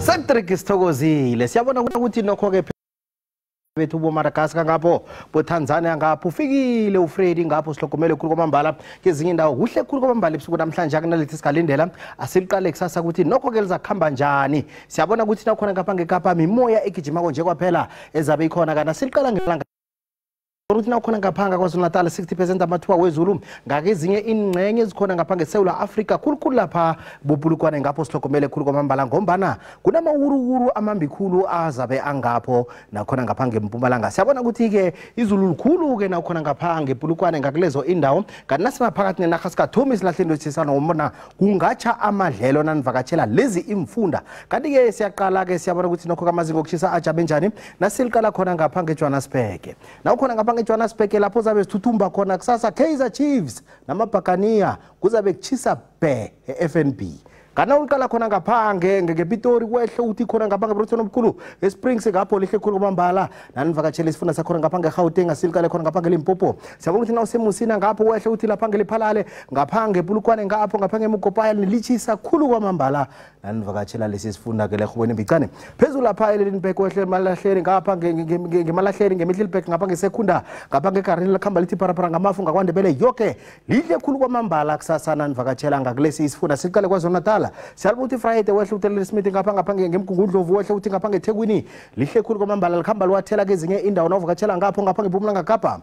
Cedric sithokozile. Siyabona ukuthi nokho ke bethu boMadagascar ngapho, boTanzania ngapho, ufikile uFreddy ngapho, sihlogomele khulu kwamambala kezinye indawo. Kuhle khulu kwamambala ebusuku namhlanje, akunalethi sigalindela. Asiliqale kusasa ukuthi nokho ke lizakuhamba njani. Siyabona ukuthi nakhona ngapha ngeKapa mimoya egijimako nje kwaphela ezabe ikhona. Kana siliqala ngelanga ukuthi nakhona ngapha ngaKwaZulu-Natal 60% amathuba wezulu, ngakezinye ingcenye ezikhona ngapha ngeSewula Afrika, khulukhulu lapha bopulukwane ngapho sihlogomele khulu kwamambala, ngombana kunamawuruwuru amambi khulu azabe angapho. Nakhona ngapha ngeMpumalanga siyabona ukuthi-ke izulu likhulu-ke nakhona ngapha ngepulukwane ngakulezo indawo. Kanti nasimaphakathi nenarha sikathomi silahle into esisana ngombona kungatsha amadlelo nanivakatshela lezi imfunda. Kanti-ke siyaqala-ke, siyabona ukuthi nokho kamazinga okushisa ajabe njani. Nasiliqala khona ngapha ngeJohannesburg, nawukhona ngapha ngeJohannesburg lapho zabe sithuthumba khona kusasa, Kaizer Chiefs namabhakaniya kuzabe kuchisa bhe e-FNB. Kana uqala khona ngapha ngePitori kwehle uthi khona ngapha ngeBroton omkhulu eSprings ngapho lihle khulu kwamambala. Nanivakatshela isifunda sakhona ngapha ngeGauteng, asiliqale khona ngapha ngeLimpopo, siyabona ukuthi nawusemusina ngapho wehle uthi lapha ngeLiphalale, ngapha ngePulukwane ngapho, ngapha ngeMugopaya litshisa khulu kwamambala. Nanivakatshela lesi sifunda ke lehobeni mbicane phezulu lapha eLinbek wehle emalahleni ngapha ngemalahleni ngeMiddelburg ngapha ngeSekunda ngapha ngeGarini likhamba lithi parapara ngamafu ngakwaNdebele yoke lihle khulu kwamambala kusasa nanivakatshela ngakulesi isifunda. Siqale KwaZulu-Natal, siyalibona ukuthi Friday wehle utelele Smith ngapha ngapha ngeMgungundlovu, wehle uthi ngapha ngeThekwini lihle khulu kwamambala, likhamba liwathela kezinye indawo nawuvakatshela ngapho ngapha ngeMpumalanga Kapa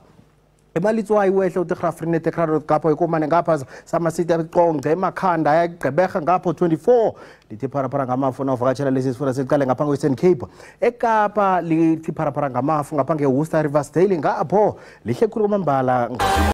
emalitswayi wehle uthi Graaff-Reinet eKranot ngapho ekomane ngapha samasiti aqonge emakhanda ayagqeberha ngapho 24 lithi pharapara ngamafu nawuvakatshela lesi sifunda. Siqale ngapha nge-Western Cape, eKapa lithi pharapara ngamafu ngapha nge-Worcester Riversdale ngapho lihle khulu kwamambala.